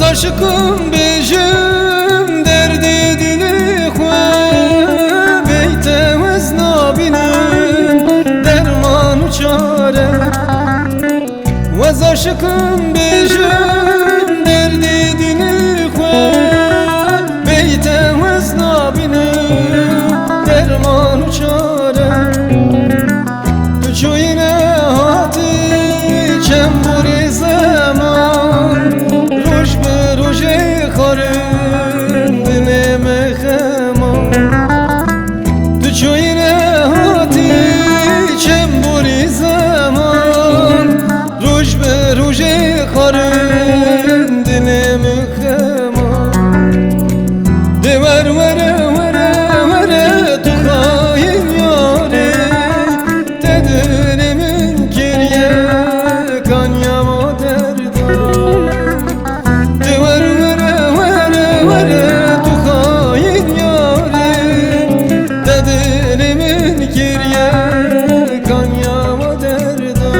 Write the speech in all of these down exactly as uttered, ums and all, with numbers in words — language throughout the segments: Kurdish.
Aşikim bêjim derdê dilê xwe, bey te wez nabînim derman û çare. Wez aşikim bêjim derdê dilê xwe, bey te wez nabînim derman û çare. Tu çûyî nehatî çemborî zeman, roj bi rojê xwarin dilê min xeman. Tu çûyî nehatî çemborî zeman, roj bi rojê xwarin dilê min xeman. Dê wer were, were, were, tu xayîn yarê, te dilê min kiriye kanya ma derdan. Dê wer were, were, were, tu xayîn yarê, te dilê min kiriye kanya ma derdan.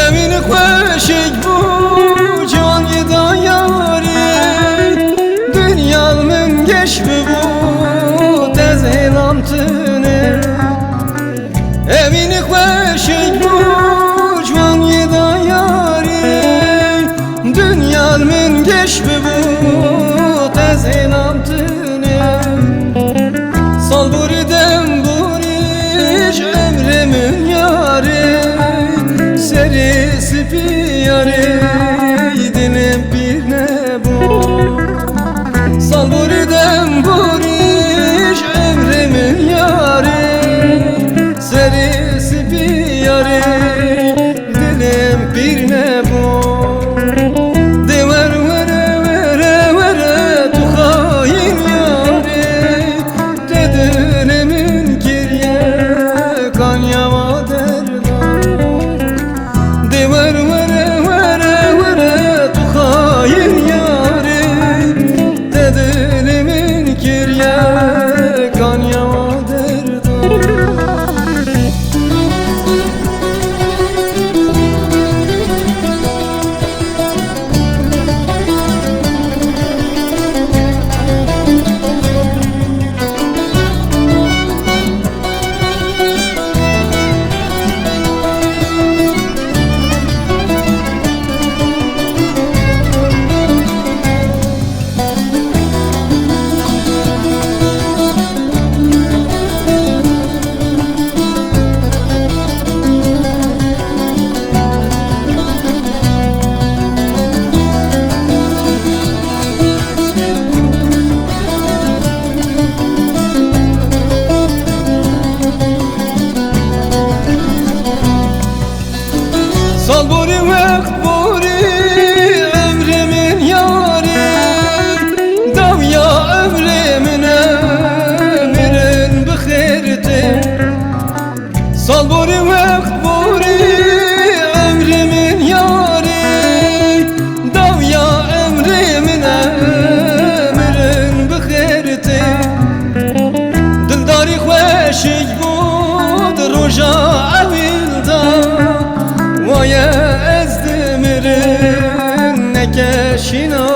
Evîn xweşik bû, ciwan yê da yarê, dinya li min geş bibû, te ez hêlam tune. Evîn xweşik bû, ciwan yê da yarê, dinya li min geş bibû, te ez hêlam tune. Salborî demborî ji emrê min yarê, serê spî yarê, dilê min pîr nebû. Salborî demborî ji emrê min yarê, serê spî yarê, dilê min pîr nebû. Dê wer were, were, were, tu xayîn yarê, te dilê min kiriye kanya ma derdan. Dê wer were, were, were, tu xayîn yarê, te dilê min kiriye kanya ma derdan. Salborî wext borî emrê min yarê, dawiya emrê min e, mirin bi xêr tê. Salborî wext borî emrê min yarê, dawiya emrê min e, mirin bi xêr tê. Dildarî xweşik bû di roja ewil de, waye ez dimirim, neke şîna